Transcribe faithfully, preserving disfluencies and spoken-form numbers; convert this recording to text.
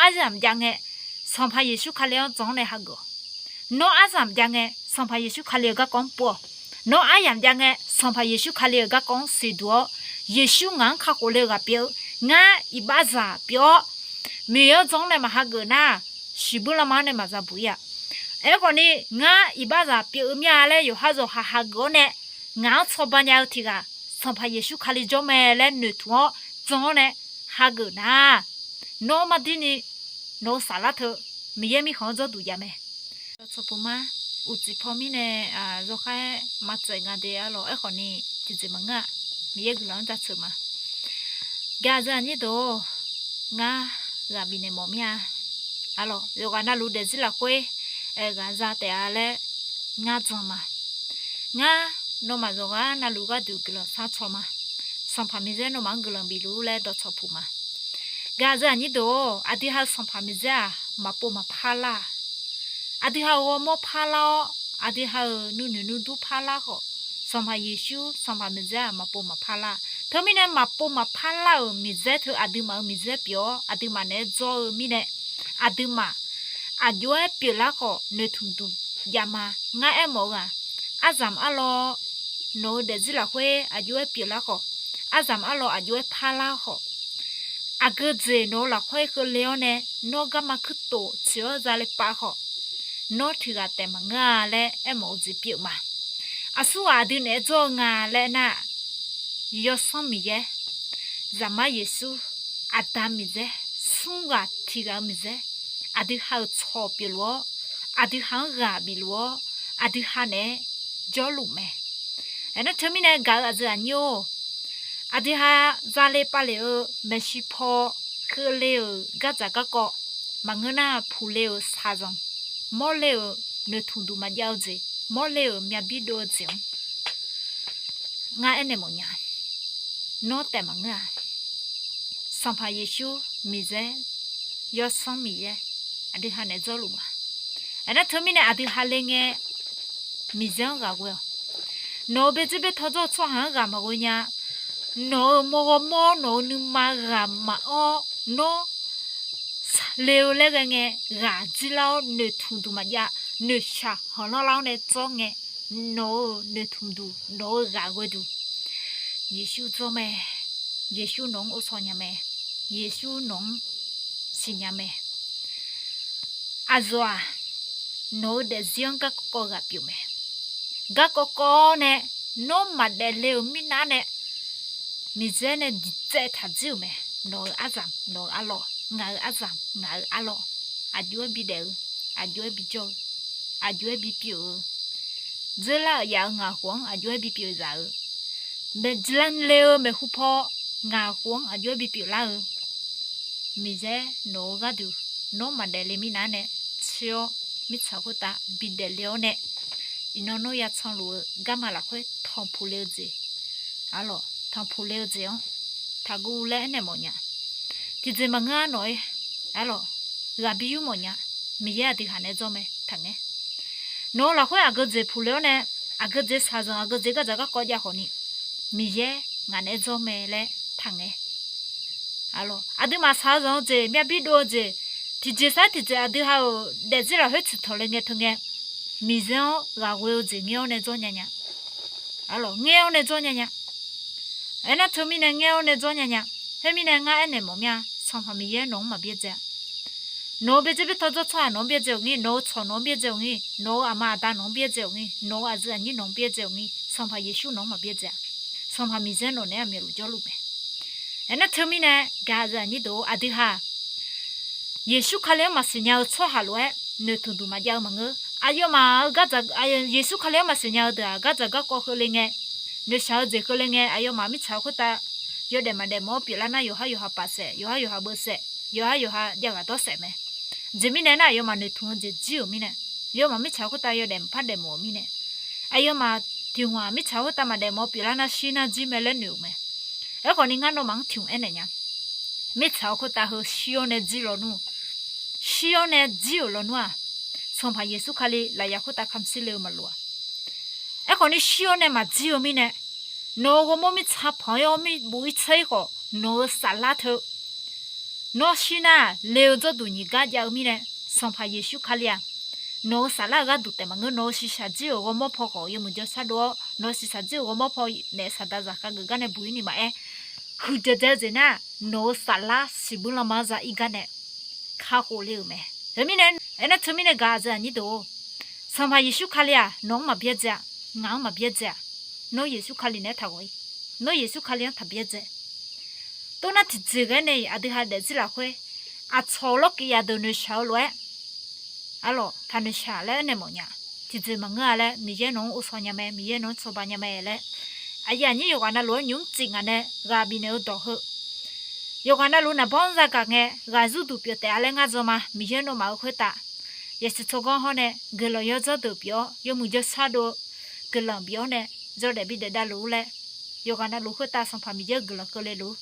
aryamq jav ngae, Sanqpaq Yeqsur Kali-anr jan-awr nae hageuf-awq. Nawr aryamq jav ngae, Sanqpaq Yeqsur Kali-euq garkawv-anr pov-awq. Nawr aryamq jav ngae, Sanqpaq Yeqsur Kali-euq garkawv-anr siqduq-awr, Yeqsur ngaq-anr kakhof le-eu ghaq pyeuf-eu, ngar iqbaxzaq pyeuf-awr, Miqyaer-anr jan-awr nae maqhageuf nar, siqbuir lanma-anr nae maqza buq-ir-a. Aerkhawfni, ngar iqbaxzaq pyeuf-eu mir-a laer yawqhar yawqha hageuf-awr nae, ngaq-anr cawba nya-eu tiq ghaq Sanqpaq Yeqsur Kali jawr mae laer noeqtmq-awr jan-awr nae hageuf nar, nawr mardir ni nawq-eu saflar teu Miqyaer mirkhanq-anr jawrduq jav mae. Dawqtsawq puq ma, uqcif paw mirnae zawkhar-aer maqtsaev nga de arlawq. Aerkhawfni tiqjeq maqngeur-aq, Miqyaer guiqlanq-anr jaceuq ma. Gaqzaq aqnyir deuq-or, ngar ghaq bifnaeq mawf mir-a. Arlawq, yawqghaq navluf daefzir lafkhoer ghaq za taef-a laer ngar jan ma. Ngar nawmaf yawqghaq navluf gharduq guiqlanq sharcaw ma. Sanqpaq Miqyaer nawmaf-anr guiqlanq bifluf laer dawqtsawq puq ma. Gaqzaq aqnyir deuq-or, aqdui ha-euq Sanqpaq Miqyaer-aq maqpov maqpar lar-a. Aqdui ha-euq ghawrmawr parlar-awr, aqdui ha-euq nuinoeq nuidur parlar khawf, Sanqpaq Yeqsur Sanqpaq Miqyaer-aq maqpov maqpar lar. Teumirnae maqpov maqpar lar-euq Miqyaer teu aqduimaf-euq Miqyaer pyeuf-awr aqduimaf naeq-aer dzawr-eu mirnae, aqduimaf aqjox-aer pyeuflar khawf noeqtmq duq jav ma. Ngar aermawf-eu-aq, aryamq arlawr nawq-eu daefzir lafkhoer aqjox-aer pyeuflar khawf, aryamq arlawr aqjox-aer parlar khawf, aqgeujeq nawq-eu lafkhoer keuvle-awr nae nawr garma kuirtof tsiq-awr zale pav khawf, nawr tiq ghaq taef maqngeur-a laer aermawf-eu jeq pyeuf ma. Aqsurghaq aqdui naeq-aer dzawr-eu nga laer nar, Yawsanr Miqyaer, Zaqmar Yeqsur, Aqda Miqyaer, smr ghaq tiq ghaq-eu Miqyaer, aqdui ha-euq tsawq pyeufluf-awr, aqdui ha-anr ghaq bifluf-awr, aqdui ha naeq-aer jawrluf mae. Aernar teumirnae gaq-eu aqdui aqnyir-or, aqdui ha zale pav lef-eu maeqshi paw keuvle-euq gardzaq garkawv maqngeur nar, puqle-euq shaqzanq, mawrle-euq noeqtmq duq maqjav-eu jeq, mawrle-euq myavbir dov-eu jeq-anr ngar aernaeq mawfnya. Nawr taef maqngeur-a. Sanqpaq Yeqsur Miqyaer, Yawsanr Miqyaer, aqdui ha naeq-aer dzawrluf ma. Aernar teumirnae aqdui ha le ngae Miqyaer-anr ghaq ghoe-awq. Nawq-euq byaerdzer byaertaw dzawr-eu tsawrhaq-anr ghaq maqghoe nya. Nawq-euq mawr ghawrmawr nawq-euq nuima ghaq maqanr-awr nawr le-eu laer ghae ngae, ghaq dzirlar-awr noeqtmq duq maqjav, noeqshaq khanqlanr lar-awr nae dzawr ngae, nawq-euq noeqtmq duq nawq-euq ghaq ghoe duq Yeqsur dzawr mae. Yeqsur nawq-anr ovsaw nya mae. Yeqsur nawq-anr siqnya mae. Aqyawf-aq, nawq-eu daefzir-anr garkawv kawv ghaq pyeuf mae. Garkawv kawv-awr nae nawr maqdaef le-euq mirnav nae Miqyaer nae diqtsaev taqjir-euq mae. Nawq-euq aryamq nawq-euq arlawr, ngaq-euq aryamq ngaq-euq arlawr, aqjox-aer bidaef-eu, aqjox-aer bijawr-eu, aqjox-aer bipyeuf-eu, dzeurlar-euq yaf-euq ngaq khof-anr aqjox-aer bipyeuf zaq-eu, maeqjir le-eu maeqhu paw ngaq khof-anr aqjox-aer bipyeuf lar-eu, Miqyaer nawq-eu gharduq nawr maqdaef le mirnav nae tser-awr, mirtsaq khoertav bidaef le-awr nae, iqnan nawr ya canluf-eu garma lafkhoer tanqpuq le-eu jeq, arlawq tanqpuq le-eu jeq-anr taqguv laer aernaeq mawfnya. Tiqjeq maqngeur-a nawq-ir, arlawq ghaq bi yur mawfnya. Miqyaer aqdui ha naeq-aer dzawr mae taqngaer. Nawq-eu lafkhoer aqgeu jeq puq le-awr nae, aqgeu jeq shaqzanq aqgeu jeq gardzaq garkawv jav khawfni, Miqyaer ngaq naeq-aer dzawr mae laer taqngaer. Arlawq aqduimaf shaq-eu zanq-eu jeq, myavbir dov-eu jeq, tiqjeq sar tiqjeq aqdui ha-euq daefzir lafkhoer tsiqtanq le ngae teu ngae, Miqyaer-anr ghaq ghoe-eu jeq ngaer-awr nae dzawr nya nya. Arlawq ngaer-awr nae dzawr nya nya. Aernar teumirnae ngaer-awr nae dzawr nya nya. Khoermirnae ngar aernaeq mawf mir-a, Sanqpaq Miqyaer nawq-anr maqbyaerdzae-a. Nawq-eu byaerdzae byaertaw dzawr tsawrhaq nawq-anr byaerdzae-euq ngir, nawq-eu tsawq nawq-anr byaerdzae-euq ngir, nawq-eu aqma aqda nawq-anr byaerdzae-euq ngir, nawq-eu aqyuif aqnyir nawq-anr byaerdzae-euq ngir, Sanqpaq Yeqsur nawq-anr maqbyaerdzae-a. Sanqpaq Miqyaer nawq naeq-aer aqmyanluf jawrluf mae. Aernar teumirnae gaq-eu aqnyir deuq-or, aqdui ha Yeqsur Kali-anr maqsiq nya-eu tsawrhaq lof-aer noeqtmq duq maqjav-eu maqngeur. Aqyawfmaf-euq gardzaq, Yeqsur Kali-anr maqsiq nya-eu deuq-aq, gardzaq garkawv keuvle ngae, noeqshaq-eu jeq keuvle ngae, aqyawfmaf mirtsaq khoertav yawdaef maqdaef mawf-awr pyeuflar nar, yawqhar yawqha paf saef, yawqhar yawqha beu saef, yawqhar yawqha jav ghaq dawr saef mae. Jeq mirnae nar, aqyawfmaf noeqtmq-eu jeq jir-euq mirnae, aqyawfmaf mirtsaq khoertav yawdaef maqpar daef mawf-euq mirnae, aqyawfmaf tiq hmq-aq mirtsaq khoertav maqdaef mawf-awr pyeuflar nar, shir nar jir mae laer noeq-euq mae. Aerkhawfni ngar nawmaf-anr tiq hmq aernaeq nya. Mirtsaq khoertav heu shir-awr nae jir lawnmr, shir-awr nae jir-euq lawnmr-aq, Sanqpaq Yeqsur Kali lafyaq khoertav kamq shir le-eu maqloq-a. Aerkhawfni shir-awr nae maqjir-eu mirnae, nawq-euq ghawrmawr mirtsaq panq-ir-awr mirbof-ir tser-ir khawf, nawq-euq saflar teu Nawr shir nar, le-eu dzawrduq nyiq gar jav-eu mirnae, Sanqpaq Yeqsur Kali-aq, nawq-eu saflar-eu gharduq taef maqngeur, nawq-eu shiqshaq jir-euq ghawrmawr paw khawf yawmuiq jawrshar dov-awr, nawq-eu shiqshaq jir-euq ghawrmawr paw naef saqdaq zaqkhav geuf gar nae buq-ir ni maqaer, huiqdzaeq dzae-eu jeq nar, nawq-eu saflar siqbuir lanma-anr za-ir gar nae kakhof le-euq mae. Teumirnae, aernar teumirnae gaq-eu aqyuif aqnyir deuq-or, Sanqpaq Yeqsur Kali-aq nawq-anr maqbyaerdzae-a, ngaq-anr maqbyaerdzae-a. Nawr Yeqsur Kali naeq-aer taqghawq-ir, nawr Yeqsur Kali-anr taqbyaerdzae. Tov nar tiqjeq ghae nae-iq aqdui ha daefzir lafkhoer, aqcawq lawrkiq yaq deuq noeqshaq-eu lof-aer, arlawq taqnoeqshaq laer aernaeq mawfnya. Tiqjeq maqngeur-a laer, Miqyaer nawq-anr ghovshaw nya mae, Miqyaer nawq-anr cawba nya mae laer, aqyuif aqnyir yawqghaq navluf-anr nymq-mr tsif ngaq nae ghaq bifnaeq-eu dawq heu, yawqghaq navluf naqbawr-anr zagaq ngae ghaq zurduq pyeuf taef-a laer ngar jan ma. Miqyaer nawmaf-eu khoertav yasiq tsawrganr hawr nae guiqlanq yawdzanr deuq pyeuf-awr, yawmuiq jawrshar dov-eu guiqlanq bif-awr nae, jawrdaef bidaef davluf-ur laer, yawqghaq navluf khoertav Sanqpaq Miqyaer-euq guiqlanq keuvle luf-ur.